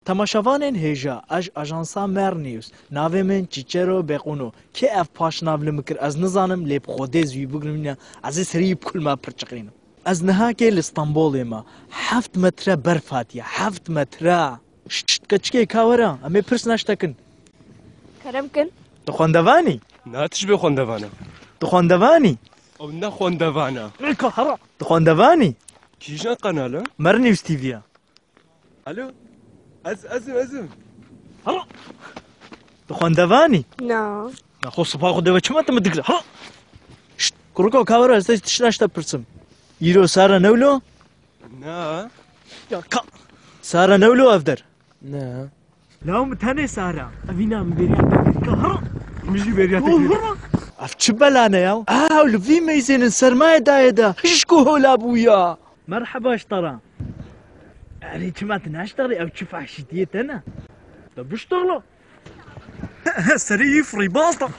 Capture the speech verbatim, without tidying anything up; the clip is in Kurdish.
Temaşevanên hêja, ez ji ajansa Mer News. Navê min Çîçero Beqûno. Kê ev paşnav li min kir, ez nizanim, lê bi Xwedê ez wî bigrim ya, ez ê serî wî bi kulma pirçiqînim. Ez niha kê li Stenbolê me. Heft metre berf hatiye, heft metre. Şşt, şşt, keçikê ka were, em ê pirs neştekin. Kerem kin. Tu xwendevanî? Na, tu ji bê xwendevan e. Tu xwendevanî? Ew ne xwendevan e. Ka hera. Tu xwendevanî? Kîjan kanal e? Mer News T V ya. Alo? Ez, ez im, ez im. Hera. Tu xwendevanî? Na. Na xwe sipa xwe dewe çima tu min digre? Hera. Şşt, kuriko ka were, ez te tişt neşte pirsim. Îro sare newlo? Na. Ya ka. Sare newlo ev der? Na. Law min tenê sare. Evîna min bêriya te kir. Ka hera. Min jî bêriya te kir. Hera. Ev çi bela ne ya? Ew li vî meyzênin sermayê dayê de. Hişko hola bûya. Merheba ji te re. Erê çima tu naşterî ew çi fahşîtiyê te ne? De biştexlo. Serê yî firîbaz da.